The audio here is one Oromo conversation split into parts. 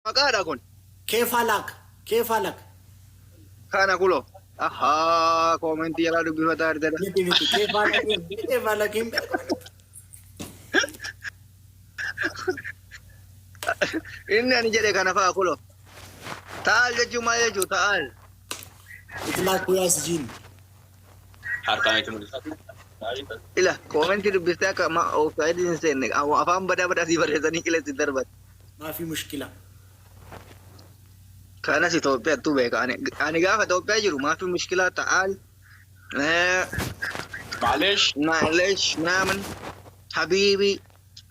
Maqaadha kun. Keefaa laak. Keefaa lak. Kana kulo. Ahaa koomentii jalaa dubbifataa jirtedha. Miti miti. Keefaa lakiin. Keefaa lakiin beeku. Inni ani jedhe kana fa'a kulo. Ta'al jechuun maal jechuu ta'al. Itlaa kuyaas jiin. Harkaan itti mul'isa. Ila koomentii dubbistee akka oofsaayidii hin seenne afaan badaa badaa sii barreessanii qilleensi darban. Maafii mushkila. Kanas Itoophiyaattuu beeka. Ani gaafa Itoophiyaa jiru maafi mushkilaa ta'al Maaleesh. maaleesh ምናምን habiibii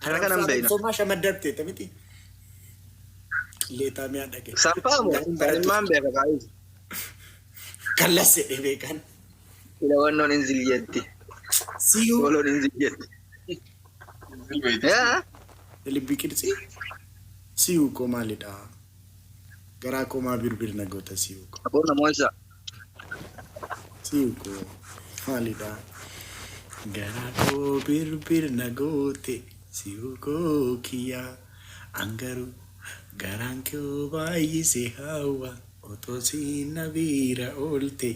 kana kanan beekna. Arabsummaa shamaddabteetta miti. Qilleetaa mi'a dhage. Sanfaamu sanimmaan beeka kaayis. Kallas jedhee beekan. Ila wannoon inzil jetti. Siyuu. Waloon inzil jetti. Yaa Libbi qirtsii. Siyuu koo maalidha? Garaa koo maa birbir na goota siyuu koo. Aboo namoota Siyuu koo maalidha? Garaa koo birbir na goote siyuu koo kiyyaa. Angaruu garaan koo baay'ise hawwa otoo siin na bira oolte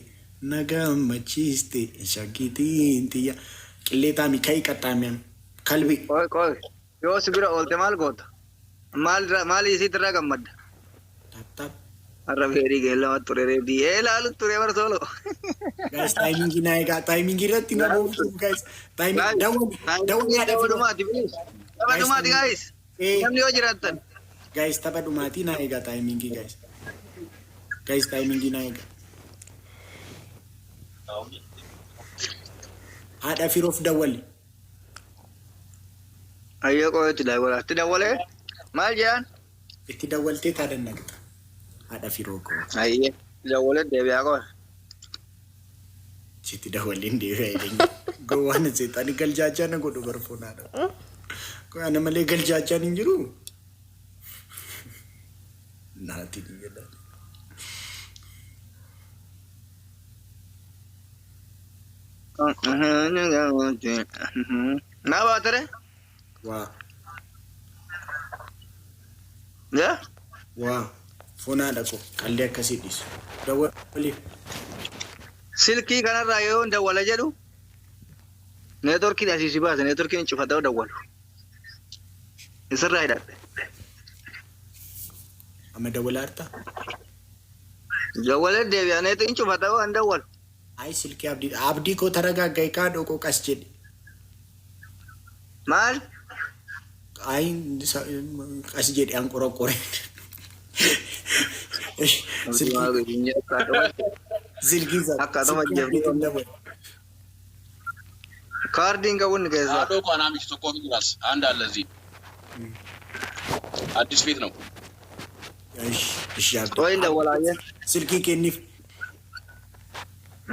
na gammachiiste shaggitiin tiyya. Qilleetaa mi ka'ii qaxxaamiyam. Kalbi. Qoy qoy yoo si bira oolte maal goota? Maal maal isiit irraa gammadda? Tap tap. Har'a feerii geellama ture reedii ee ilaalu ture bara solo. Guys, timingii naa eegaa. Timingii irratti na boontu guys. Timing dawwali dawwali haadha Tapha firoo. dhumaati please. Tapha dhumaati guys. Namni yoo jiraattan. Guys, tapha dhumaatii naa eegaa timingii guys. Guys, timingii naa eegaa. Haadha firoof dawwali. Ayyoo qoy itti dawwala. Itti dawwalee maal jedhan? Itti dawwaltee taadannaqxa. Haadha firoo koo. Ayyee itti dawwalee deebi'aa qoy. Itti dawwaliin deebi'aa jedhanii. Gowwaan seexanii galjaachaa na godhu barfoon haadha. Ana malee galjaachaan hin jiru. Naatiin jedhan. Naa baatere? Waa. Yaa? Waa. Foon haadha koo qallee akkasii dhiisu. Dawwaliif. Silkii kanarraa yoo dawwala jedhu neetworkiin asii si baasa neetworkiin cufataa dawwalu. Isirraa hidhadhe. Amma dawwalaa jirtaa? Dawwalee deebi'a neetiin cufataa waan dawwalu. Ayi silkii abdii abdii koo taragaagga'i kaa dhoqoo qas jedhi. Maal? Ayi qas jedhi an qoraqqoreen. Silkii silkii sana Akkaatuma silkii jabduu. abdiitiin dawwali. Kaardiin qabu inni keessaa. አዶ እኮ አናሚች tokko ራስ አንድ አለ እዚህ አዲስ ቤት ነው። እሺ እሺ abdii. Qoyin dawwalaayye. Silkii kenniif.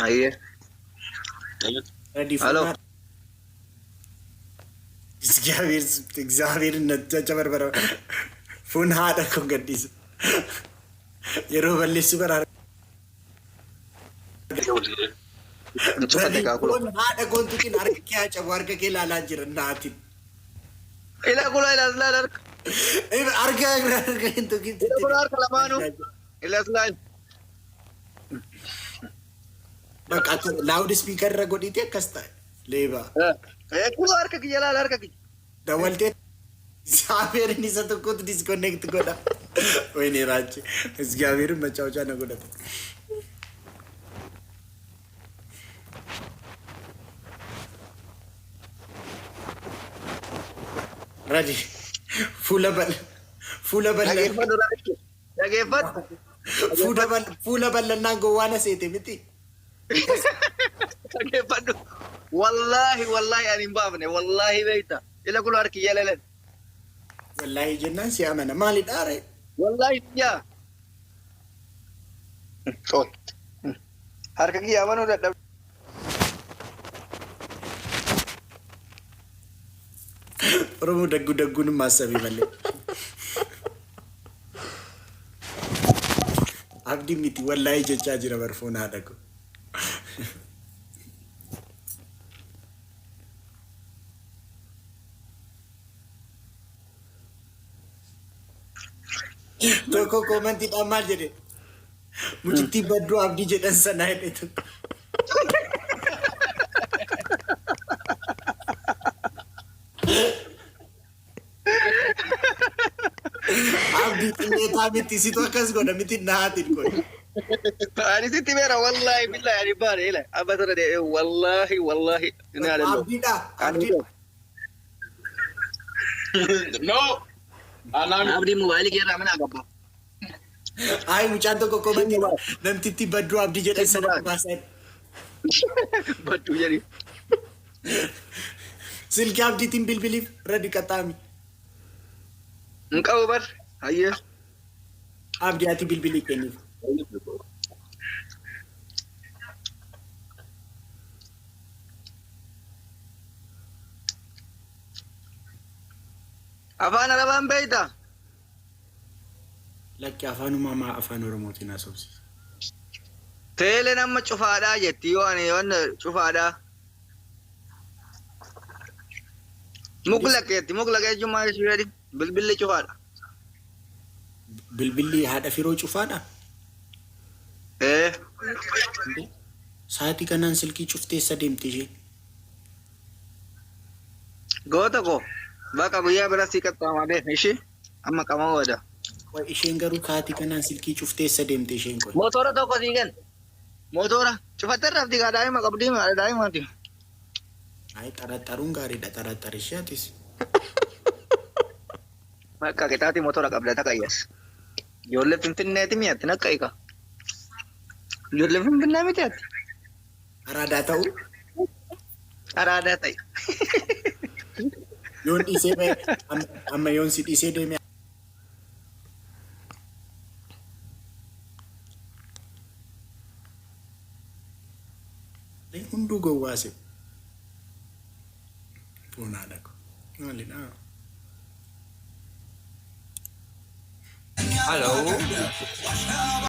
Ayyee. Ready Hello. እግዚአብሔር እግዚአብሔር ተጨበርበረ ፉን haadha koo gadhiisa. Yeroo balleessu bara Cufate kaa kulo. Foon haadha koon tuqin harka kee haa cabu harka kee ilaalaa jira naatiin. Ila kulo ila slaal harka. Harka harka hin tuqin. Ila kulo harka lamaanuu. Ila slaal. Bakka akka loud speaker irra godhiite akkas ta'e leebaa. Ee kulo harka kiyya laal harka kiyya. Dawwaltee እግዚአብሔርን isa tokkotu disconnect godha. ወይኔ ራቼ እግዚአብሔርን መጫወቻ ነው godhate. Ready. Fuula bal fuula bal'aa Dhageeffadhu raachuu. Dhageeffadhu. fuula bal fuula bal'annaan gowwaana seete miti. Dhageeffadhu. Wallaahi wallaahi ani hin baafne wallaahi beekta. Ila kulo harki kiyya lalan. Wallaahi jennaan si amana maalidha ree? Wallaahi yaa. Qoy. Harka kiyya amanuu dadhabde. Oromoo dagguu dagguun maasabii malee. Abdii miti wallaahi jechaa jira barfoon haadha koo. Tokko commentiidhaan maal jedhe? Mucittii badduu Abdii jedhan sana jedhe tokko. Abdii xiyyeetaa miti situ akkas godha miti naatiin godha. Ani sitti beera wallaahi billahi ani baane ila abba sana deebi'ee wallaahi wallaahi inni haadha Abdiidha abdiidha. No! Anaa Abdii mobaayilii kee irraa mana gabba. Ayi mucaan tokko commentiidhaan namtitti badduu Abdii jedhan sana baasaa. Badduu jedhi. Silkii Abdiitiin bilbiliif irra dhiqataami. Hin qabu bar. Hayyee. Abdii ati bilbilii kenniif. Afaan Arabaan beektaa? Lakki afaan uumamaa afaan Oromootiin haasofsiisa. Teeleen amma cufaadhaa jetti yoo ani waan cufaadhaa. Muklaqeetti muklaqee jechuun maal jechuu jedhi bilbilli cufaadha. Bilbilli haadha firoo cufaadha? Ee. Sa'aatii kanaan silkii cuftee eessa deemte isheen? Goota koo baqa guyyaa bira sii qaxxaamaa deem ishii amma qaama wada. Qoy isheen garuu sa'aatii kanaan silkii cuftee eessa deemte isheen qoy? Motora tokko sii kenna. Motora cufattee rafti gaa daa'ima qabdii daa'imaati. Ayi xaraxaruun gaariidha xaraxari ishee atis. Bakka qixaatii motora qabda taqayyas. Ijoollee Finfinneeti mi'atti nakka ika. Ijoollee Finfinnee miti ati. Araadaa ta'u Araadaa ta'i. yoon dhiisee ba'e amma yoon si dhiisee deeme hunduu gowwaase. Foon haadha koo. Maalidha? Hello.